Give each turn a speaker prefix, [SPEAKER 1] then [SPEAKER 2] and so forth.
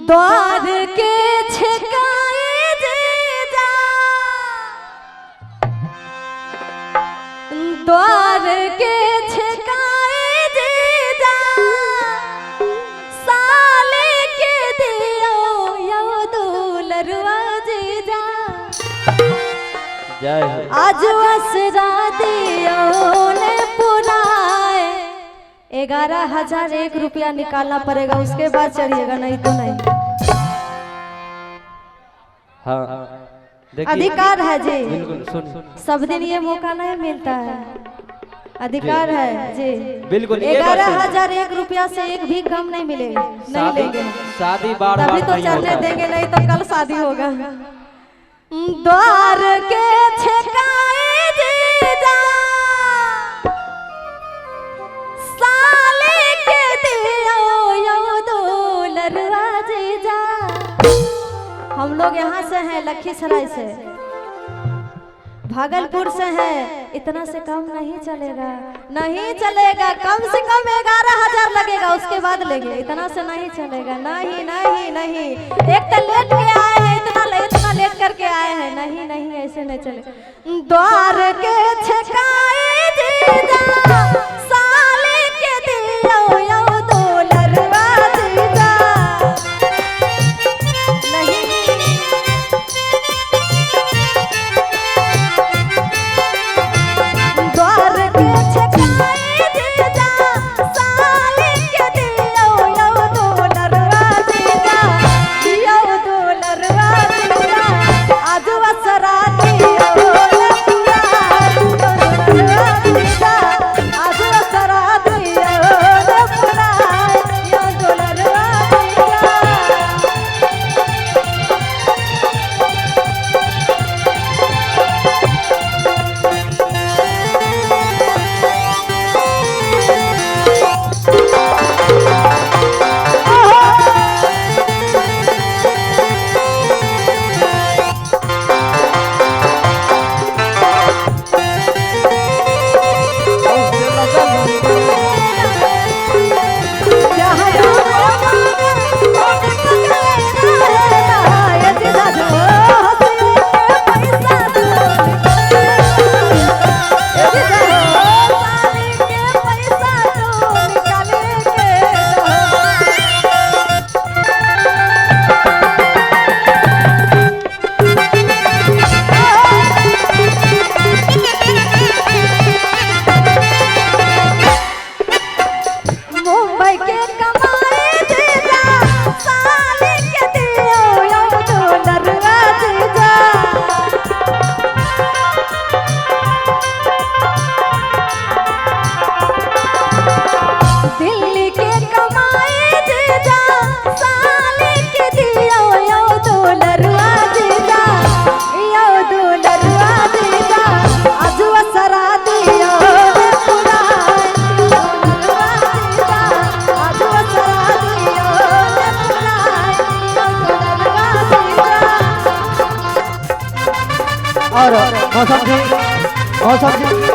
[SPEAKER 1] द्वार के छकाए जीजा, द्वार के छकाए जीजा, साले के दियो यो दुलरवा जीजा।
[SPEAKER 2] जय हो।
[SPEAKER 1] आज वसरा दियो ने पुराए। 11,001 रुपया निकालना पड़ेगा, उसके बाद चढ़िएगा, नहीं तो नहीं।
[SPEAKER 2] हाँ देखिए,
[SPEAKER 1] अधिकार है जी,
[SPEAKER 2] बिल्कुल सुन,
[SPEAKER 1] सब दिन ये मौका नहीं मिलता है, अधिकार है जी।
[SPEAKER 2] बिल्कुल
[SPEAKER 1] 11,001 रुपया से एक भी कम नहीं मिलेगा, नहीं लेंगे।
[SPEAKER 2] शादी बार
[SPEAKER 1] तभी तो चढ़ने देंगे, नहीं तो कल शादी होगा। द्वार के छकाए जीजा, साले के दियो यो दुलरवा जीजा। हम लोग यहाँ से हैं, लखीसराय से, भागलपुर से हैं। इतना से कम नहीं चलेगा, नहीं चलेगा। कम से कम 11,000 लगेगा, उसके बाद लेंगे। इतना से नहीं चलेगा, नहीं नहीं नहीं। एक तो लेट के आए हैं, इतना लेट करके आए हैं, नहीं नहीं ऐसे नहीं चले। द्वार के छकाए जीजा, साले के दियो यो दुलरवा जीजा। नहीं द्वार के छकाए जीजा, साले के दियो यो दुलरवा जीजा, यो दुलरवा जीजा। आज वसरा दियो ने पुराए, दुलरवा जीजा। आज वसरा दियो ने पुराए, यो दुलरवा जीजा। मुंबई के कमाए जीजा, साले के दियो यो दुलरवा जीजा। दिल्ली के कमाए जीजा, साले के दियो यो दुलरवा जीजा, यो दुलरवा जीजा। आज वसरा दियो ने पुराए, दुलरवा जीजा। आज वसरा दियो ने पुराए, यो दुलरवा जीजा।
[SPEAKER 2] और मौसम जी, मौसम जी।